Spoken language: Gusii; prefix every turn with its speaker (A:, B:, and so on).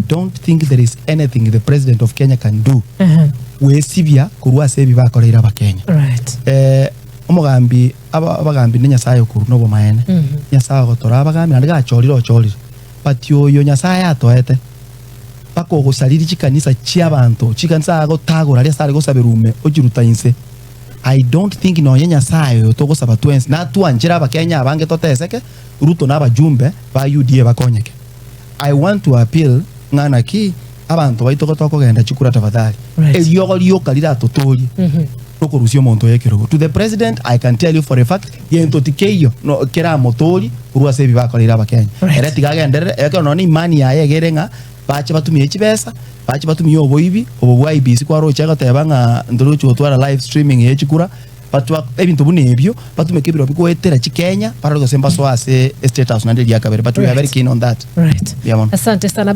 A: don't think there is anything the president of Kenya can do
B: Ehe.
A: gwesibia korwa ase ebi bakoreire abakenya.
B: Right.
A: Eh, omogambi aba- abagambi ne Nyasaye okorwa nobomaene. Nyasaye ogotora abagambi naende gachorire ochorire. But oyo Nyasaye atoete mpaka ogosariri chikanisa chiabanto, chikanisa agotagora aria ase are gosabera ume ochiruta inse. I don't think nonye Nyasaye oyo togosaba twensi natwanchere abakenya abange toteseke, Ruto na abajumbe ba UDA bakonyeke. I want to appeal ng'a naki abanto baito gotokogenda chikura tafadhali
B: Right.
A: eriogo rioka riratotorie tokorusia omonto oyo ekerogo. To the president I can tell you for a fact gento tikeiyo no keramotorie korwa ase ebi bakoreire abakenya.
B: Right.
A: Ere tiga agenderere ekero nonye imani yaye egere ng'a bache batumie chibesa bache batumie oboibi obo bwa IEBC kwaroche egoteba ng'a ntorigochi gotwara live streaming ye chikura Batwa ebinto buna ebio, batumeke ebirobio goetera chikenya, barore gose mbasoe ase estate house naende eria kabere, but we are very keen on that.
B: Right.
A: Mbuya mono.
B: Asante sana.